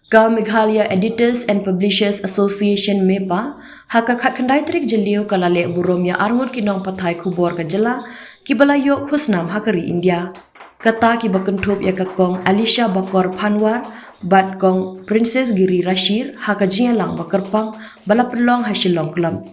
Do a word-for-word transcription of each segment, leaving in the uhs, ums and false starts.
Ka Meghalaya Editors and Publishers Association, MEPA, ha ka khatkhyndai tarik Jylliew ka la leh burom ïa arngut ki nongpathai khubor ka jylla kiba la ïoh khusnam ha ka ri India. Kata kiba kynthup ïa ka Kong Alisha Bakor Phanwar bad Kong Princess Giri Rashir ha ka jingïalang ba kyrpang ba la pynlong ha Shillong Club.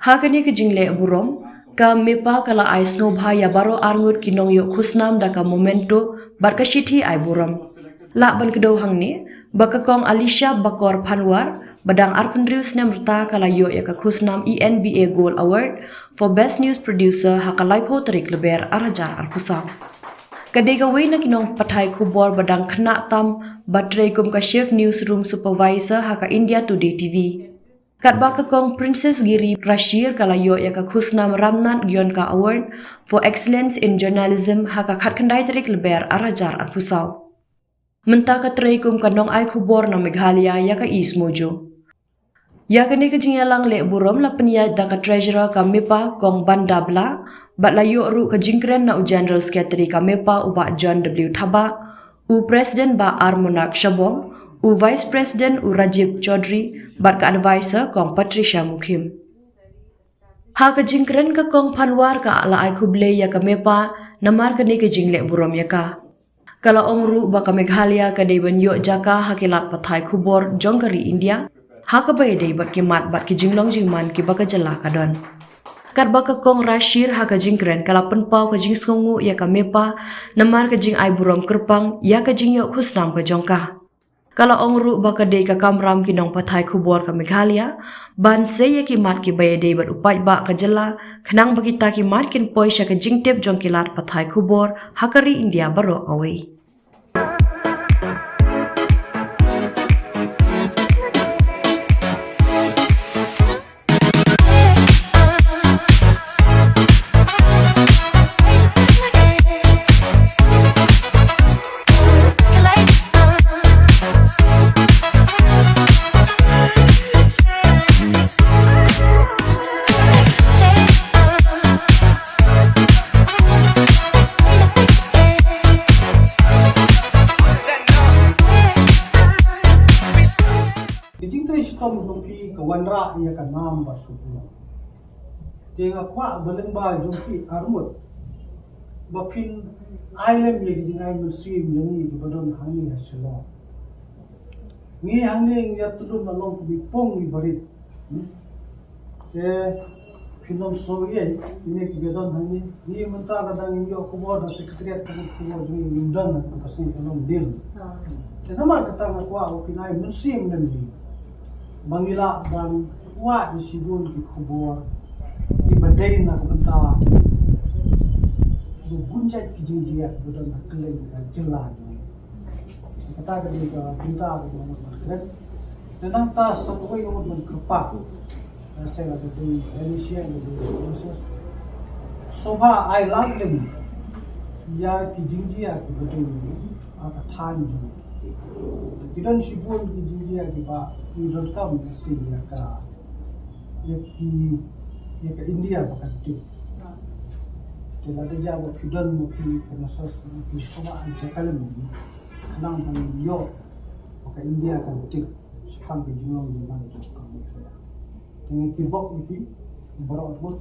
Ha kane ka jingleh burom, ka MEPA ka la ai sngewbha ïa baroh arngut ki nongïoh khusnam da ka memento bad ka shithi ai burom. Lah ban kdew hangne ba ka Kong Alisha Bakor Phanwar, ba dang arphew hynriew snem rta, ka la ïoh ïa ka khusnam E N B A Gold Award for Best News Producer ha ka laiphew tarik Lber ar hajar arphew saw. Ka dei kawei na ki nongpathai khubor ba dang khynnah tam ba trei kum ka Chief Newsroom Supervisor ha ka India Today T V. Katba ka Kong Princess Giri Rashir ka la ïoh ïa ka khusnam Ramnath Goenka Award for Excellence in Journalism ha ka khatkhyndai tarik Lber ar hajar arphew saw. Mynta ka trei kum ka nongai khubor na Meghalaya ïa ka East Mojo. Ïa kane ka jingïalang leh burom la pynïaid da ka Treasurer ka MEPA, Kong Banda Blah, bad la ïoh ruh ka jingkren na u General Secretary ka MEPA, u Bah John W Thabah, u President, Bah R Monarch Shabong, u Vice President, u Rajiv Chaudhary, bad ka Advisor, Kong Patricia Mukhim. Ha ka jingkren, ka Kong Phanwar ka la ai khublei ïa ka MEPA namar kane ka jingleh burom ïa ka. Ka la ong ruh ba ka Meghalaya ka dei ban ïoh jaka ha ki lad pathai khubor jong ka ri India ha kaba ïadei bad ki mat bad ki jinglong jingman kiba ka jylla ka don. Katba ka Kong Rashir ha ka jingkren ka la pynpaw ka jingsngewnguh ïa ka MEPA namar ka jingai burom kyrpang ïa ka jingïoh khusnam ka jong ka. Ka la ong ruh ba ka dei ka kamram ki nongpathai khubor ka Meghalaya ban sei ïa ki mat kiba ïadei bad u paidbah ka jylla, khnang ba kita ki mat kin poi sha ka jingtip jong ki lad pathai khubor ha ka ri India baroh kawei. Ka jingtrei shitom jong phi ka wanrah ïa ka nam bad ka burom. Te nga kwah ba lyngba jong phi arngut ba phin ai lem ïa ka jingai mynsiem ïa ngi kiba don hangne ha Shillong. Ngi hangne ngi ïa tudun na long kaba pong ngi barit. Hmm? Te phin ym sngew ïeit ïa ngi kiba don hangne. Ngi mynta ka dang ïoh khubor na Secretariat ka khubor jong ngi, ngi don na ka seng ka long deal. Te namar kata nga kwah ba phin ai mynsiem lem ïa ngi ba ngi lah ban wad ïa shibun ki khubor kiba dei na ka bynta ba bun jait ki jingjia kiba don ha kylleng ka jylla jong ngi. Kata ka dei ka bynta kaba nga mut ban kren. Te nangta sa kawei nga mut ban kyrpad. Sa ka dei Alicia, ka dei Moses. Sngewbha ai lad lem ïa ki jingjia kiba dei ha ka thaiñ jong ngi. Ki don shibun ki jingjia kiba ngi donkam ïa ka, ïa ki, ïa ka India ba kan tip. Te lada jia ba phi don ma phi ka message, phi sngewbha ai jaka lem, khnang ba ngi ïoh ba ka India kan tip shaphang ka jinglong jingman jong ka Meghalaya. Te ngi kitbok ïa phi baroh arngut,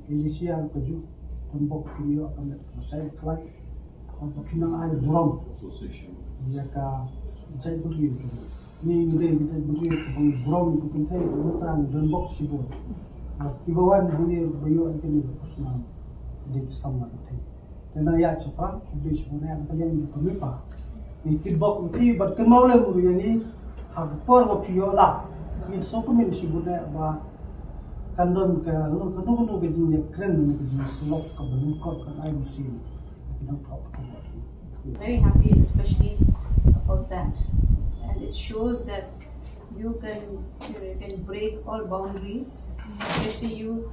Alicia ka juh, kitbok ïa phi, ïoh ka met ka sai ka lai. Ba phi nang ai burom ïa ka jaitbynriew. Ngi ngi dei ngi dei bynriew kaba ngi burom ïa ka kynthei, ka mynta ngi donbok shibun. Kiba wan hangne ba ïoh ïa kane ka khusnam dei ki samla kynthei. Te nang ïa shaphrang, khublei shibun ïa ka liang jong ka MEPA. Ngi kitbok ïa phi bad kynmaw lem ruh ïa ngi ha ka por ba phi ïoh lad. Ngin sngewkmen shibun ïa ba kan don ka, kano kano ka jingïakren ne ka jingïasyllok kaba lyngkot kan ai mynsiem ïa ki nongthoh khubor. Very happy, especially about that. And it shows that you can, you know, you can break all boundaries, especially you,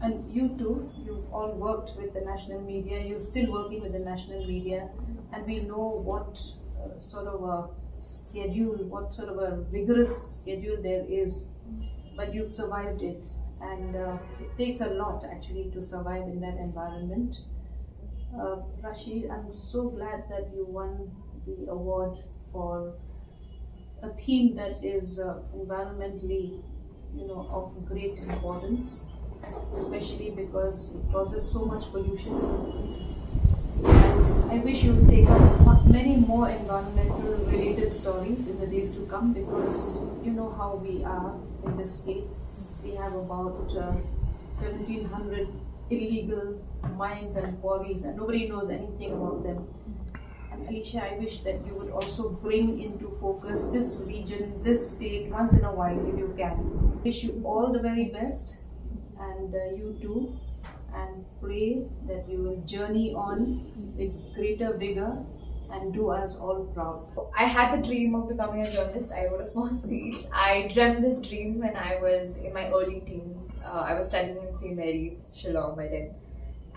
and you too, you've all worked with the national media, you're still working with the national media, and we know what uh, sort of a schedule, what sort of a rigorous schedule there is. But you've survived it, and uh, it takes a lot actually to survive in that environment. Uh, Rashid, I'm so glad that you won the award for a theme that is uh, environmentally, you know, of great importance, especially because it causes so much pollution. And I wish you would take up many more environmental related stories in the days to come, because you know how we are in this state. We have about uh, seventeen hundred illegal mines and quarries, and nobody knows anything about them. And Alicia, I wish that you would also bring into focus this region, this state, once in a while if you can. Wish you all the very best, and uh, you too. And pray that you will journey on with greater vigor and do us all proud. I had the dream of becoming a journalist. I wrote a small speech. I dreamt this dream when I was in my early teens. Uh, I was studying in St. Mary's, Shillong by then.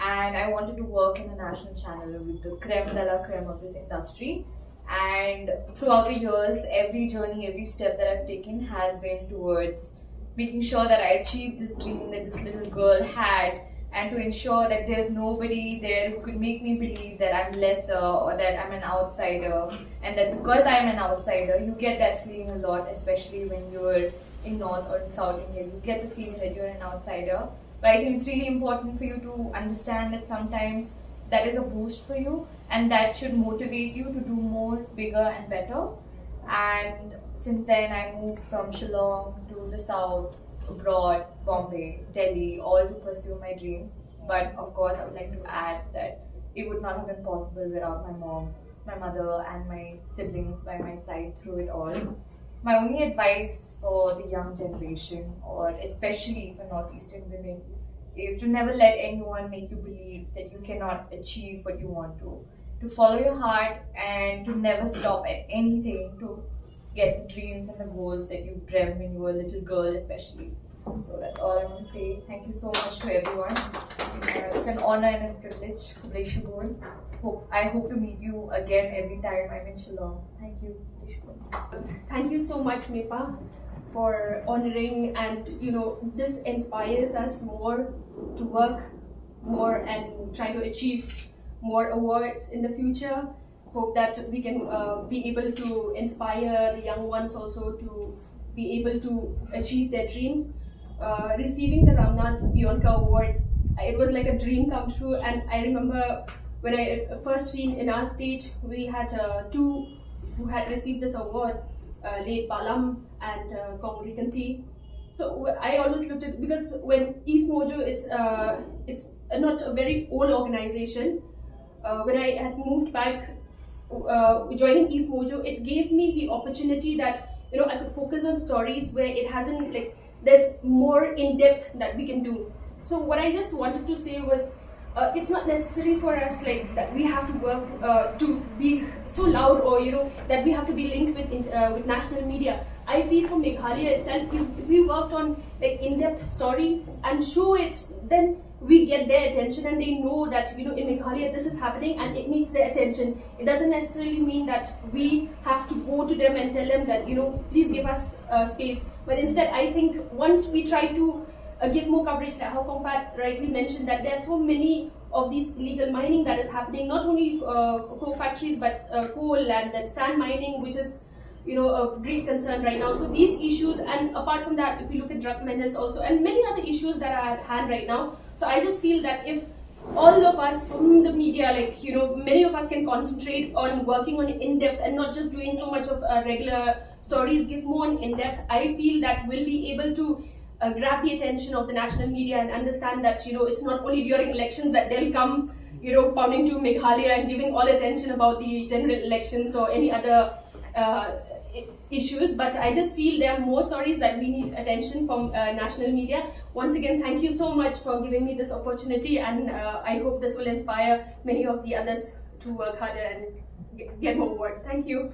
And I wanted to work in a national channel with the creme de la creme of this industry. And throughout the years, every journey, every step that I've taken has been towards making sure that I achieved this dream that this little girl had, and to ensure that there's nobody there who could make me believe that I'm lesser or that I'm an outsider, and that because I'm an outsider, you get that feeling a lot, especially when you're in North or in South India. You get the feeling that you're an outsider. But I think it's really important for you to understand that sometimes that is a boost for you, and that should motivate you to do more, bigger, and better. And since then, I moved from Shillong to the south, abroad, Bombay, Delhi, all to pursue my dreams. But of course, I would like to add that it would not have been possible without my mom, my mother, and my siblings by my side through it all. My only advice for the young generation, or especially for Northeastern women, is to never let anyone make you believe that you cannot achieve what you want to. To follow your heart and to never stop at anything to get the dreams and the goals that you dreamt when you were a little girl, especially. So that's all I want to say. Thank you so much to everyone. Uh, it's an honor and a privilege. Khublei shibun. Hope, I hope to meet you again every time I'm in Shillong. Thank you. Khublei shibun. Thank you so much, Mepa, for honoring, and you know, this inspires us more to work more and try to achieve more awards in the future. Hope that we can uh, be able to inspire the young ones also to be able to achieve their dreams. Uh, receiving the Ramnath Pionka Award, it was like a dream come true. And I remember when I first seen in our state, we had uh, two who had received this award, uh, late Balam and uh, Kongri Kanti. So I always looked at, because when East Mojo, it's uh, it's not a very old organization. Uh, when I had moved back, uh, joining East Mojo, it gave me the opportunity that, you know, I could focus on stories where it hasn't, like, there's more in depth that we can do. So what I just wanted to say was, uh, it's not necessary for us, like, that we have to work uh, to be so loud, or, you know, that we have to be linked with uh, with national media. I feel for Meghalaya itself, if, if we worked on, like, in-depth stories and show it, then we get their attention and they know that, you know, in Meghalaya this is happening and it needs their attention. It doesn't necessarily mean that we have to go to them and tell them that, you know, please give us uh, space. But instead, I think once we try to uh, give more coverage, like how Compat rightly mentioned, that there are so many of these illegal mining that is happening, not only uh, coal factories, but uh, coal and that sand mining, which is, you know, a great concern right now. So these issues, and apart from that, if we look at drug menace also, and many other issues that are at hand right now. So I just feel that if all of us from the media, like, you know, many of us can concentrate on working on in-depth and not just doing so much of uh, regular stories, give more in-depth, I feel that we'll be able to uh, grab the attention of the national media and understand that, you know, it's not only during elections that they'll come, you know, pounding to Meghalaya and giving all attention about the general elections or any other uh, issues. But I just feel there are more stories that we need attention from uh, national media. Once again, thank you so much for giving me this opportunity, and uh, I hope this will inspire many of the others to work harder and get more work. Thank you.